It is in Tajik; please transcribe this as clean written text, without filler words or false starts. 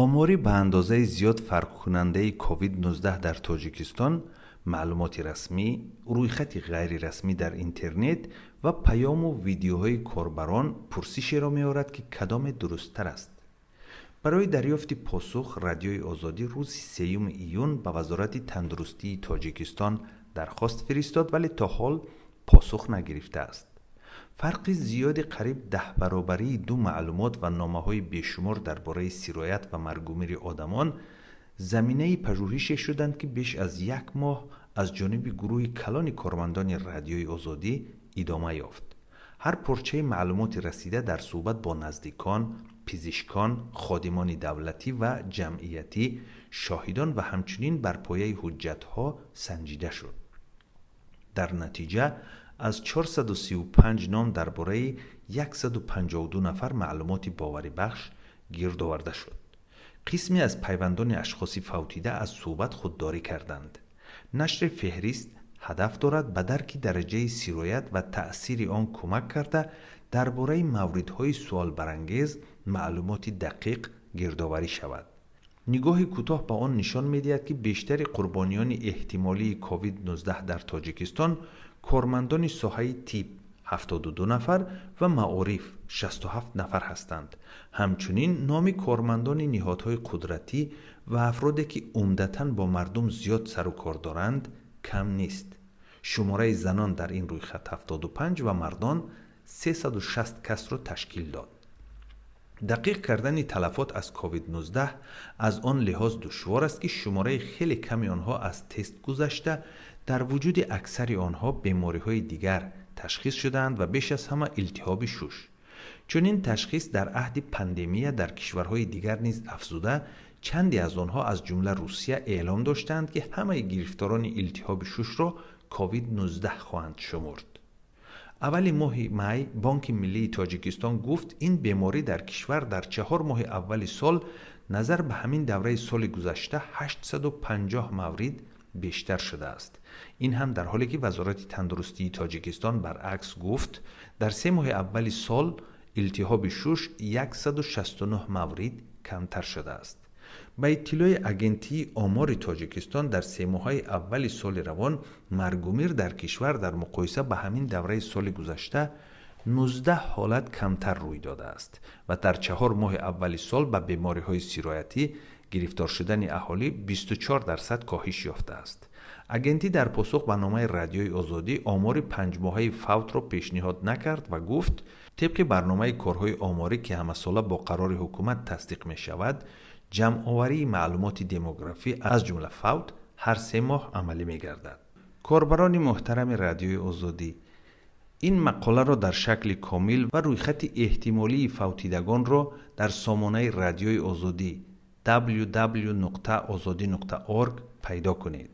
Омори ба андозаи зиёд фарқкунандаи COVID-19 дар Тоҷикистон, маълумоти расмӣ, рӯйхати ғайрирасмӣ дар интернет ва паёму видеоҳои корбарон пурсишеро меорад, ки кадоме дурусттар аст. Барои дарёфти посух Радиои Озодӣ рӯзи 3 июн ба Вазорати тандурустии Тоҷикистон дархост фиристод, вале то ҳол посух нагирифтааст. Фарқи зиёди қариб 10-баробарии ду маълумот ва номаҳои бешумор дар бораи сироят ва маргумири одамон заминаи пажӯҳише шуданд, ки беш аз як моҳ аз ҷониби гурӯҳи калони кормандони Радиои Озодӣ идома ёфт. Ҳар порчаи маълумоти расида дар суҳбат бо наздикон, пизишкон, ходимони давлатӣ ва ҷамъиятӣ, шоҳидон ва ҳамчунин бар пояи ҳуҷҷатҳо санҷида шуд. Дар натиҷа аз 435 ном дар бораи 152 нафар маълумоти боварибахш гирд оварда шуд. Қисме аз пайвандони ашхоси фавтида аз суҳбат худдорӣ карданд. Нашри феҳрист ҳадаф дорад ба дарки дараҷаи сироят ва таъсири он кӯмак карда, дар бораи мавридҳои суолбарангез маълумоти дақиқ гирдоварӣ шавад. Нигоҳи кӯтоҳ ба он нишон медиҳад, ки бештари қурбониёни эҳтимолии COVID-19 дар Тоҷикистон кормандони соҳаи тиб, 72 нафар, ва маориф, 67 нафар ҳастанд. Ҳамчунин номи кормандони ниҳодҳои қудратӣ ва афроде, ки умдатан бо мардум зиёд сару кор доранд, кам нест. Шумораи занон дар ин рӯйхат 75 ва мардон 360 касро ташкил дод. Дақиқ кардани талафот аз COVID-19 аз он лиҳоз душвор аст, ки шумораи хеле ками онҳо аз тест гузашта, дар вуҷуди аксари онҳо бемориҳои дигар ташхис шудаанд ва беш аз ҳама илтиҳоби шуш. Чунин ташхис дар аҳди пандемия дар кишварҳои дигар низ афзуда, чанде аз онҳо, аз ҷумла Русия, эълом доштаанд, ки ҳамаи гирифторони илтиҳоби шушро COVID-19 хоҳанд шумурд. Аввали моҳи май Бонки миллии Тоҷикистон гуфт, ин беморӣ дар кишвар дар 4 моҳи аввали сол назар ба ҳамин давраи соли гузашта 850 маврид бештар шудааст. Ин ҳам дар ҳоле ки Вазорати тандурустии Тоҷикистон баръакс гуфт, дар 3 моҳи аввали сол илтиҳоби шуш 169 маврид камтар шудааст. Ба иттилои Агентии омори Тоҷикистон, дар 3 моҳаи аввали соли равон маргумир дар кишвар дар муқоиса ба ҳамин давраи соли гузашта 19 ҳолат камтар рӯй додааст ва дар 4 моҳи аввали сол ба бемориҳои сироятӣ гирифтор шудани аҳолӣ 24% коҳиш ёфтааст. Агентӣ дар посух ба номаи Радиои Озодӣ омори 5-моҳаи фавтро пешниҳод накард ва гуфт, тибқи барномаи корҳои оморӣ, ки ҳамасола бо қарори ҳукумат тасдиқ мешавад, ҷамъоварии маълумоти демографӣ, аз ҷумла фавт, ҳар 3 моҳ амалӣ мегардад. Корбарони муҳтарами Радиои Озодӣ, ин мақоларо дар шакли комил ва рӯйхати эҳтимолии фавтидагонро дар сомонаи Радиои Озодӣ www.ozodi.org пайдо кунед.